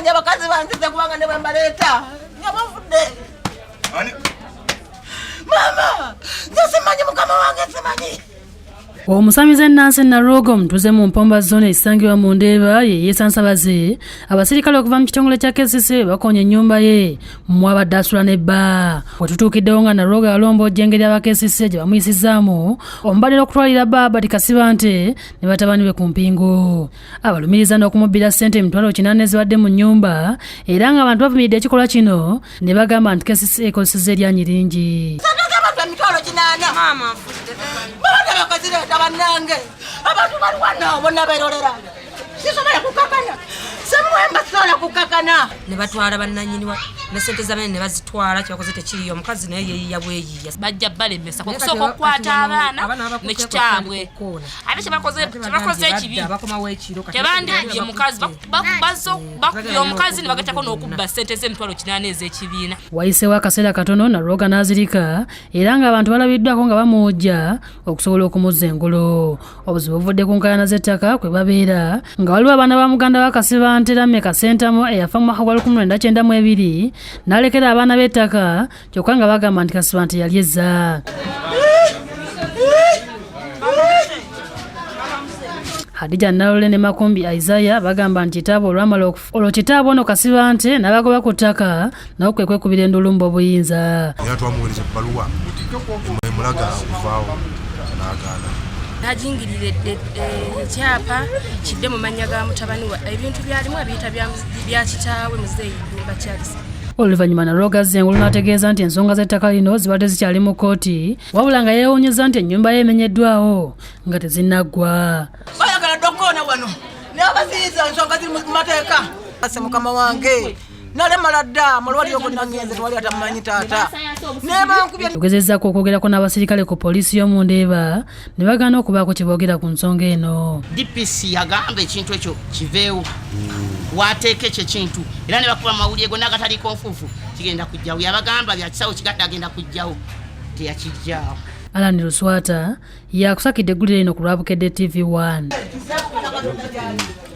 Simanyi abakazi banzize kubanga ne bwembaleeta nga bavudde. Maama, nze simanyi mukama wange, simanyi. Omusamize Nancy Nalwoga, omutuuze mu Mpomba Zone esangibwa mu Ndeeba, ye yeesansabaze abasirikale okuva mu kitongole kya KCC bakoonye ennyumba ye mwabadde asula ne bba. We tutuukiddewo nga Nalwoga alombojja engeri aba KCC gye bamuyisizaamu omubadde n'okutwalira bba Albert Kasibante ne batabani be ku mpingu. Abalumiriza n'okumubbira ssente 800,000 ezibadde mu nnyumba, era ng'abantu bavumiridde ekikolwa kino ne bagamba nti KCC ekozesezza eryanyi lingi. Sente z'abantu 800,000. Babadde bakazireeta bannange. Abantu bali wano bonna berolera. Sisobola kukakana. Semwemba sisobola kukakana. Ne batwala bannanyini ne sente zabene ne bazitwala. Kyebakoze tekiriyo, omukazi naye yeeyiya bweyiya. Bajja balemesa okusooka okukwata abaana ne kitaabwe, ate kyebakoze ekibi tebandikubye mukazi, bakubye omukazi ne bagattako n'okubba sente z'emitwalo 80 ez'ekibiina. Wayiseewo akaseera katono Nalwoga n'azirika, era ng'abantu balabiddwako nga bamuwujja okusobola okumuzza engulu. Obuzibu buvudde ku nkaayana z'ettaka kwe babeera, nga waliwo abaana ba muganda wa Kasibante Lameka Sentamu eyafa mu mwaka gwa 1992 n'alekera abaana b'ettaka, kyokka nga bagamba nti Kasibante yali ezza. Hadija Nalole ne Makumbi Isaiah bagamba nti kitaabwe olwamala okufa, olwo kitaabwe ono Kasibante n'abagoba ku ttaka, nabo kwe kwekubira endulumba obuyinza. Era twamuweereza ebbaluwa emulaga okuvaawo, n'agaana. Najingirira ekyapa kidde mu mannya ga mutabani wa ebintu byalimu abiyita bya kitaawe Muzeeyi Ddumba Charles. Oluvannyuma Nalwoga azza engulu n'ategeeza nti ensonga z'ettaka lino zibadde zikyali mu kkooti, wabula nga yeewuunyizza nti ennyumba ye emenyeddwawo nga tezinnaggwa. Bayagala dda okukoona wano, naye abaziyiza ensonga ziri mu mateeka. Ase mukama wange, nalemala dda malwaliro gonna ngenze, tewali atamumanyi taata nebankubye. Tugezezzaako okwogerako n'abasirikale ku poliisi y'omu Ndeeba ne bagaana okubaako kye boogera ku nsonga eno. DPC yagamba ekintu ekyo kiveewo, wateeka ekyo ekintu, era ne bakuba amawulire gonna agataliiko nfuufu, kigenda kujjawo. Yabagamba bya kisawo kigadde agenda kujjawo, teyakijjaawo. Alan Luswata yakusakidde eggulire lino ku lwa Bukedde TV 1.